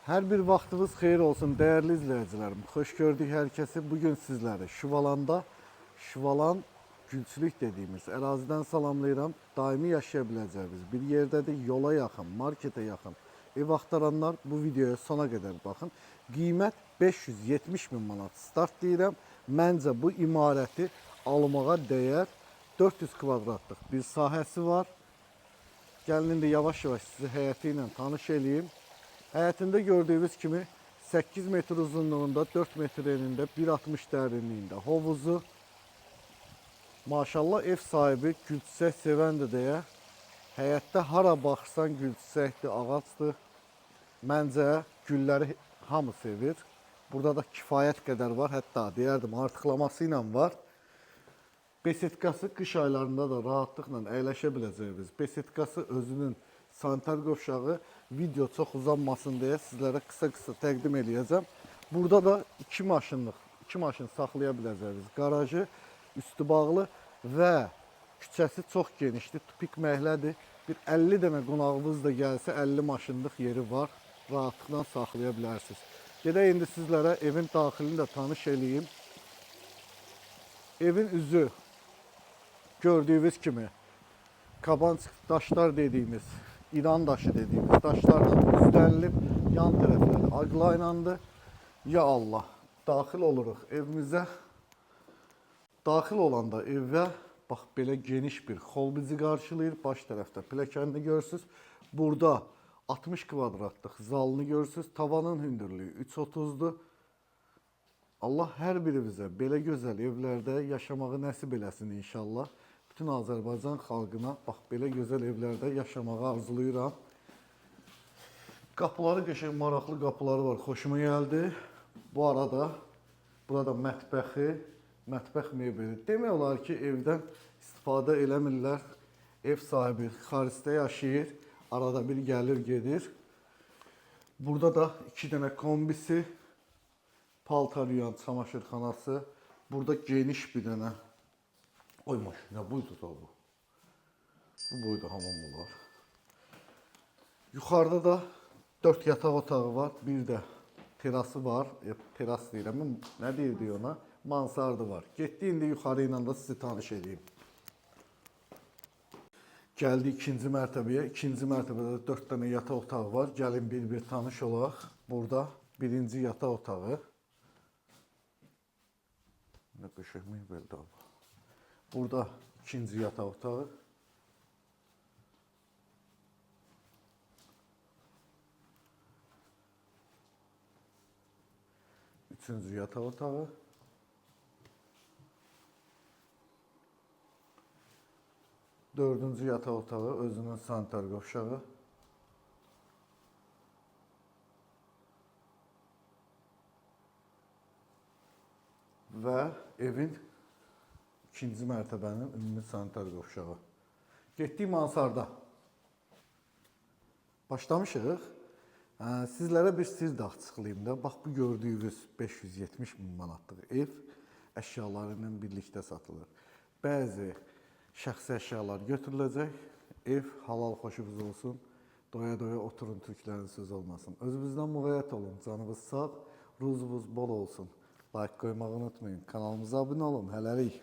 Hər bir vaxtınız xeyir olsun dəyərli izləyicilərim. Xoş gördük hər kəsi. Bugün sizləri Şuvalanda, Şuvalan Gülçülük dediyimiz ərazidən salamlayıram. Daimi yaşaya biləcəyiniz bir yerdədir. Yola yaxın, marketə yaxın. Ev axtaranlar bu videoya sona qədər baxın. Qiymət 570 min manat start deyirəm. Məncə bu imarəti almağa dəyər. 400 kvadratlıq bir sahəsi var. Gəlin indi yavaş-yavaş sizi həyəti ilə tanış eləyim. Həyətində gördüyünüz kimi 8 metr uzunluğunda, 4 metr enində, 1,60 dərinliyində hovuzu. Maşallah ev sahibi gül çiçək sevəndir deyə həyətdə hara baxsan gül çiçəkdir, ağacdır. Məncə gülləri hamı sevir. Burada da kifayət qədər var, hətta deyərdim artıqlaması ilə var. Besetkası qış aylarında da rahatlıqla əyləşə biləcəyiniz. Besetkası özünün sanitar qovşağı, video çox uzanmasın deyə sizlərə qısa-qısa təqdim eləyəcəm. Burada da iki maşınlıq, iki maşın saxlaya biləcəyiniz qarajı, üstü bağlı və küçəsi çox genişdir, tupik məhəllədir. Bir 50 dənə qonağınız da gəlsə 50 maşınlıq yeri var. Rahatlıqla saxlaya bilərsiniz. Gedək indi sizlərə evin daxilini də tanış eləyim. Evin üzü gördüyünüz kimi kabançıq daşlar dediyimiz, İran daşı dediyimiz daşlarla üzlənilib, yan tərəfləri aqlaylandır. Ya Allah, daxil oluruq evimizə. Daxil olanda evə bax belə geniş bir xol bizi qarşılayır. Baş tərəfdə pilləkənini görürsüz. Burada 60 kvadratlıq zalını görürsüz. Tavanın hündürlüyü 3.30-dur. Allah hər birimizə belə gözəl evlərdə yaşamağı nəsib eləsin inşallah. Bütün Azərbaycan xalqına bax belə gözəl evlərdə yaşamağı arzulayıram. Qapıları qəşəng maraqlı qapıları var. Xoşuma gəldi. Bu arada burada mətbəxi, mətbəx mebeli. Demək olar ki, evdən istifadə eləmirlər. Ev sahibi xaricdə yaşayır. Arada bir gəlir, gedir. Burada da iki dənə kombisi, paltar yuyan çamaşırxanası. Burada geniş bir dənə. Oy maşın, nə buydu da bu? Bu boyda hamam olar. Yuxarıda da 4 yataq otağı var, bir də terası var. Teras deyirəm, nə deyirdik ona? Mansardı var. Getdik indi yuxarı ilə də sizi tanış edeyim. Gəldik ikinci mərtəbəyə. İkinci mərtəbədə də 4 dənə yataq otağı var. Gəlin bir-bir tanış olaq. Burada birinci yataq otağı. Nə qəşəng mebeldir bu. Burada ikinci yataq otağı. Üçüncü yataq otağı. Dördüncü yataq otağı özünün sanitar qovşağı. Və evin ikinci mərtəbənin ümumi sanitar qovşağı. Getdik mansarda. Başlamışıq. Sizlərə bir sir də açıqlayım da. Bax bu gördüyünüz 570 min manatlıq ev əşyaları ilə birlikdə satılır. Bəzi şəxsi əşyalar götürüləcək. Ev halal xoşunuz olsun. Doya-doya oturun, türklərin sözü olmasın. Özünüzdən müğayət olun. Canınız sağ, ruzunuz bol olsun. Like qoymağı unutmayın. Kanalımıza abunə olun. Hələlik.